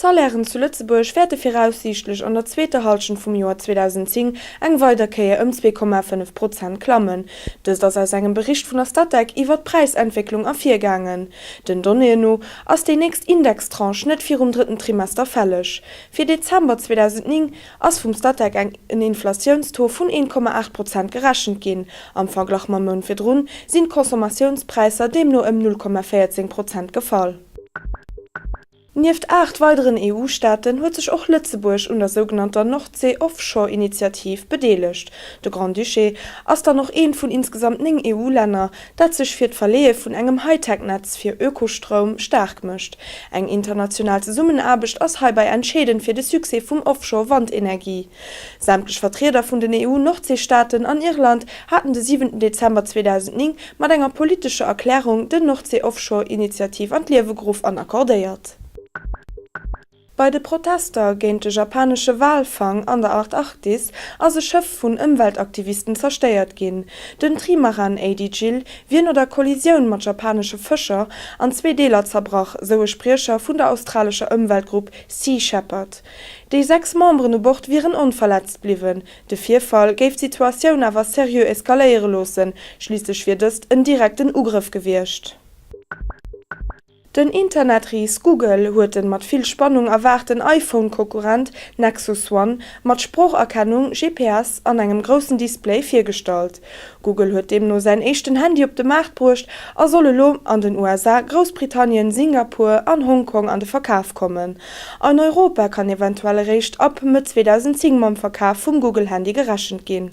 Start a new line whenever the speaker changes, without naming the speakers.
D'Salairen zu Lëtzebuerg wäerte viraussiichtlech an der zweeter Hallschent vum Joer 2010 eng weider Kéier ëm 2,5 Prozent klammen. Dëst ass aus engem Bericht vun der Statec iwwer d'Präisentwécklung ervirgaangen. Den Donnéeën no ass déi nächst Indextranche net virum drëtten Trimester fälleg. Fir Dezember 2009 ass vum Statec eng en Inflatiounstaux vun 1,8 Prozent gerechent ginn. Am Verglach mam Mount virdrun sinn d'Consommatiounspräisser deemno ëm 0,14 Prozent gefall. Nieft 8 weideren EU-Staaten huet sech och Lëtzebuerg un der sougenannter Nordsee-Offshore-Initiativ bedeelegt. De Grand-Duché ass dann och eent vun insgesamt 9 EU-Länner, dat sech fir d'Verleeë vun engem Hightech-Netz fir Ökostroum staark mécht. Eng international Zesummenaarbecht ass heibäi entscheedend fir de Succès vum Offshore-Wandenergie. Sämtlech Vertrieder vun den EU-Nordseestaaten an Irland haten de 7 Dezember 2009 mat enger politescher Erklärung den Nordsee-Offshore-Initiativ an d'Liewe geruff an accordéiert. Bei de Protester géint de japanesche Walfang an der Antarktis ass e Schëff vun Ëmweltaktivisten zerstéiert ginn. Den Trimaran Ady Gil wier no der Kollisioun mat japanesche Fëscher an zwee Deeler zerbrach, sou e Spriecher vun der australescher Ëmweltgrupp Sea Shepherd. Déi 6 Memberen u Bord wieren onverletzt bliwwen. De Virfall géif d'Situatioun awer seriö eskaléiere loossen, schliisslech wier dëst en direkten Ugrëff gewiescht. Den Internetris Google huet den mat vill Spannung erwaarten iPhone-Konkurrent Nexus One mat Sproocherkennung, GPS an engem groussen Display virgestallt. Google huet deemno säin éischten Handy op de Maart bruecht a soll elo an den USA, Groussbritannien, Singapur an Hongkong an de Verkaf kommen. An Europa kann eventuell eréischt ab Mëtt 2010 mam Verkaf vum Google-Handy gerechent ginn.